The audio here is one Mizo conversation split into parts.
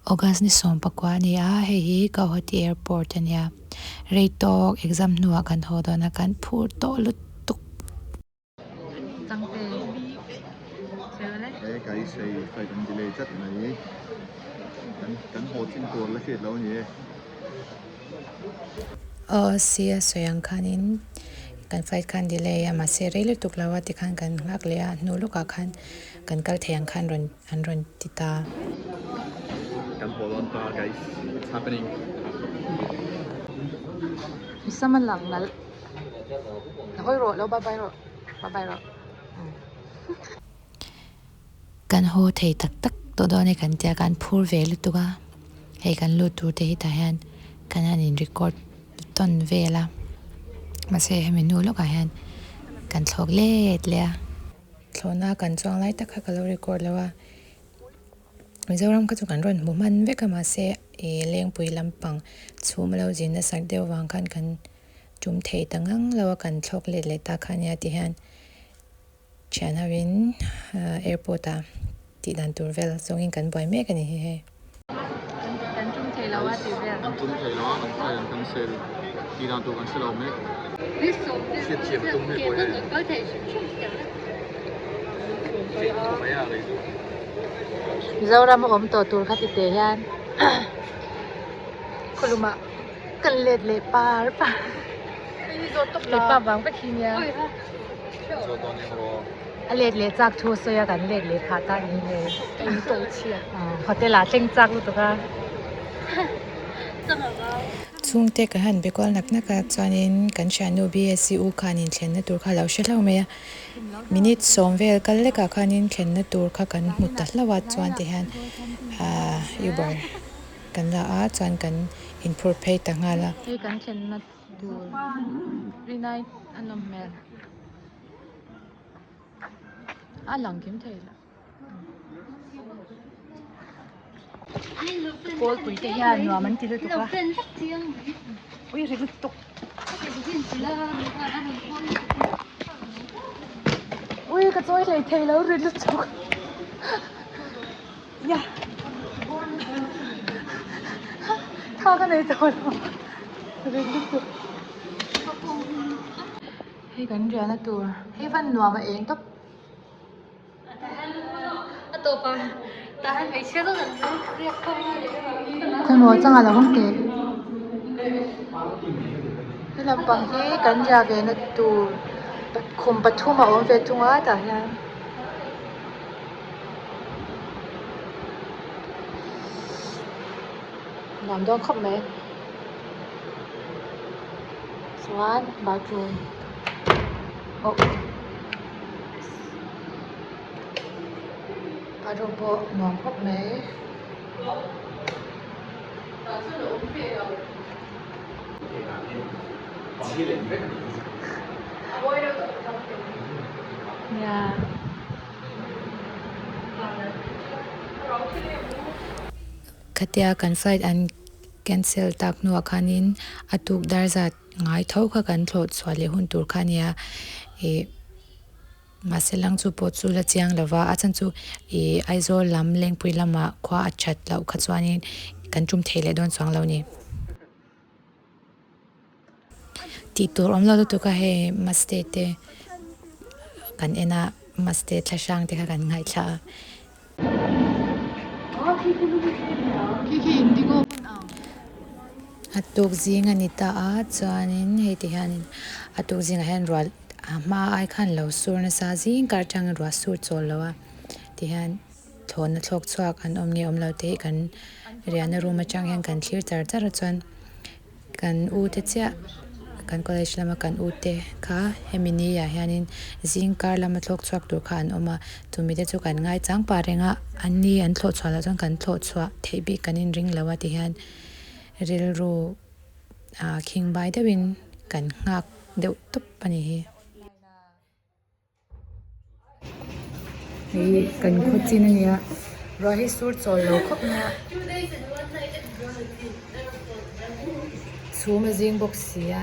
August ni 14 a ni a, hei hi Guwahati airport a nia. Rei tawk exam hnuah kan haw dawn a, kan phur tawh lutuk. He guys hei flight an delay tlat mai kan kan haw chin tur la hriat lo a ni e. Aw si a sawi ang khanin kan flight khan delay a mahse rei lutuk lo a tikhan kan nghak leh a hnu lawkah khan kan kal thei ang khan rawn an rawn ti ta. Kan haw dawn ta guys it's happening. Sama lang nalh. Hawi rawh lo bye bye rawh bye bye rawh. Kan haw thei tak tak tawh dawn e kan tia kan phur ve lutuk a, hei kan lut tur te hi tah hian kan han in record tawn vel a, mahse hemi hnu lawkah hian kan thlawk let leh a. Thlawhna kan chuang lai tak kha ka lo record lo a, Mizoram kha chu kan rawn hmu hman vek a mahse ih Lengpui lampang chhum a lo zin nasat deuh vang khan kan tum thei ta ngang lo a kan thlawk let leh ta kha ania ti hian thian ho in airport ah tih dan tur vel zawngin kan buai mek a ni hi hei. Kan tum thei lo a tih vel. Kan tum thei lo a kan file an cancel tih dan tur kan hre lo mek. Hriat thiam a tum hei pawh hei. Mizoram a awm tawh tur kha ti teh hian khawlumah kan let leh par par hepa vang vek hi nia a let leh chak thu a sawi a kan let leh phah ta ni hei hotel ah thleng chak lutuk a. Chhungte ka han be kual nak nak a chuanin kan thiannu BSCU khan inthlenna tur kha a lo hre hlauh mai a. Minute sawm vel kal lekah khanin thlenna tur kha kan hmu ta hlauh a chuan ti hian ahh Uber kan la a chuan kan inphur phei ta nghal a. Hei kan thlenna tur rinai a nawm hmel a lang kim thei lo. Kawlpui te hian nuam an ti lutuk a ui ri lutuk ui ka chawi hlei thei lo ri lutuk ya tha ka nei tawh lo ri lutuk hei kan riahna tur hei van nuam a eng tawp. Khawimaw changa lo awm teh he lampang hi kan riah ve na tur khum pathum a awm ve thung a tah hian nuam dawn khawp mai chuan bathroom oh. A rawng pawh nuam khawp mai. Khatia kan flight an cancel tak hnuah khanin a tuk dar zat ngai tho kha kan thlawh chhuah leh hun tur kha a nia ih mahse lang chu pawh chu la chiang lo va a chhan chu ih Aizawl lam Lengpui lamah khua a that loh kha chuanin kan tum thei leh dawn chuang lo a ni. Tih tur awm lo lutuk a hei maste te kan en a maste thla hrang te kha kan ngaihthla a. A tuk zing a ni ta a chuanin hei ti hianin a tuk zingah hian ruah a hma ai khan lo sur nasa zing kar atangin ruah sur chawl lo a tihian thlawhna thlawk chhuak an awm nge awm lo te hi kan riahna room atang hian kan thlir char char a chuan. Kan u te chiah kan college lama kan u te kha hemi ni ah hianin zing kar lama thlawk chhuak tur kha an awm a chumi te chu kan ngai chang pah reng a an ni an thlawh chhuah loh chuan kan thlawh chhuah theih bik kan inring lo a ti hian rilru ah khing bai deuhin kan nghak deuh tawp a ni hi. Hei kan khaw chin a nia ruah hi sur chawl lo khawp mai a chhum a zing bawk si a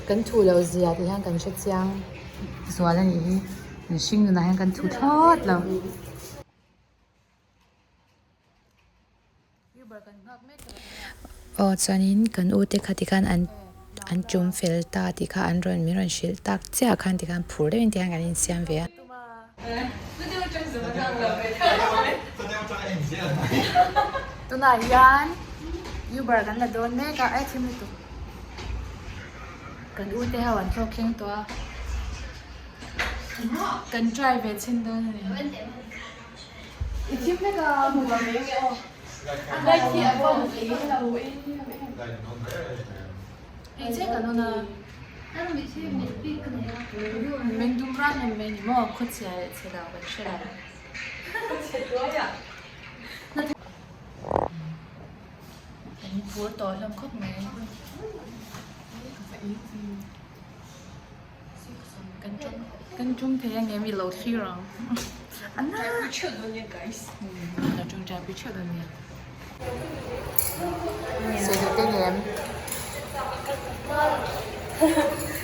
kan thu loh zia tih hian kan hre chiang zual a nih hi mihring nunah hian kan thu thlawt lo. Aw chuanin kan u te kha tikhan an an tum fel ta tih kha an rawn min rawn hrilh tak chiah khan tikhan phur deuhin tikhan kan insiam ve a. Tunah hian Uber kan la dawn mek a, ai thim lutuk. Kan u te ho an thlawk thleng tawh a, kan try ve chhin dawn a ni. I thim vek a, hmu lo mai nge aw. Light hi a va Hei che kan on a. Meng dum ran em mai ni maw khawchhia leh chhe lo kan hre lo. An phur tawh hlawm khawp mai. Kan tum thei ang em i lo thlir ang. Ka tawngtai pui theuh dawn nia. Sawi te nem.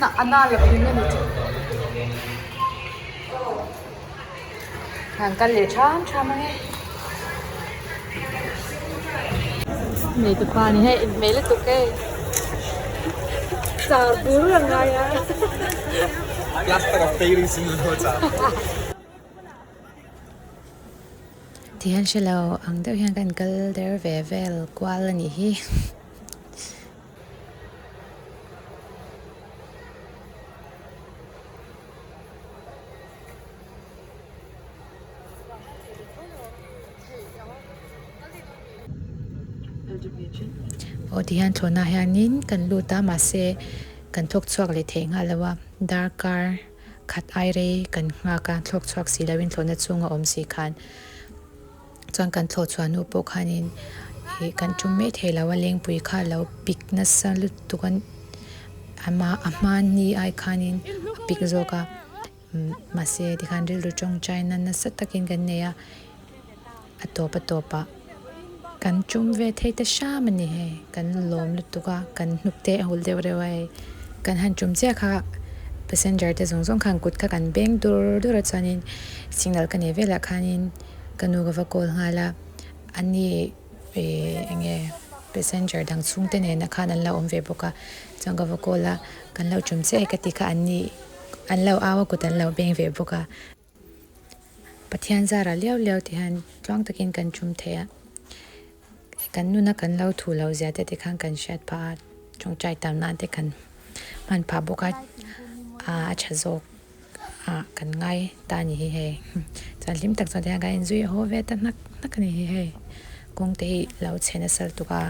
Na ana lo in ani chu. Han kal leh tham tham ange. Nei tu pa ni hei inhmeh lutuk hei. Char bur a ngai a. Plaster of Paris in an haw char. Ti hian hre lo ang deuh hian kan kal der ve vel kual a nih hi. Aw ti hian thlawhna hianin kan lut a mahse kan thawk chhuak leh theih nghal lo a darkar khat ai rei kan nghak a thlawk chhuak si loin thlawhna chhunga awm si khan chuan kan thlawh chhuah hnu pawh khanin ih kan tum mai thei lo a lengpui kha a lo pik nasa lutuk a a hmani ai khanin a pik zawk a. Mahse tikhan rilru tawngtaina nasa takin kan nei a, a tawp a tawpah kan tum ve thei ta hram a ni hei, kan lawm lutuk a, kan hnuk te a hul deuh reuh a hei, kan han tum chiah kha passenger te zawng zawng khan kut kha kan beng dur dur a chuanin signal ka nei velah khanin ka nu ka va call nghal a, ani ih eng nge passenger dang chhungte nena khan an lo awm ve bawk a, chuan ka va call a, kan lo tum chiah e ka ti kha anni. An lo au a kut an lo beng ve bawk a. Pathian zara liau liau ti hian tluang takin kan tum thei a. Kan nuna kan lo thu lo zia te tikhan kan hriat phah a, tawngtai tam nan te kan hman phah bawk a, a tha zawk a kan ngai ta a ni hi hei. Chuan hlim tak chuan ti hian kan inzui haw ve ta hnak hnak a ni hi hei. Kawng te hi lo chhe nasa lutuk a.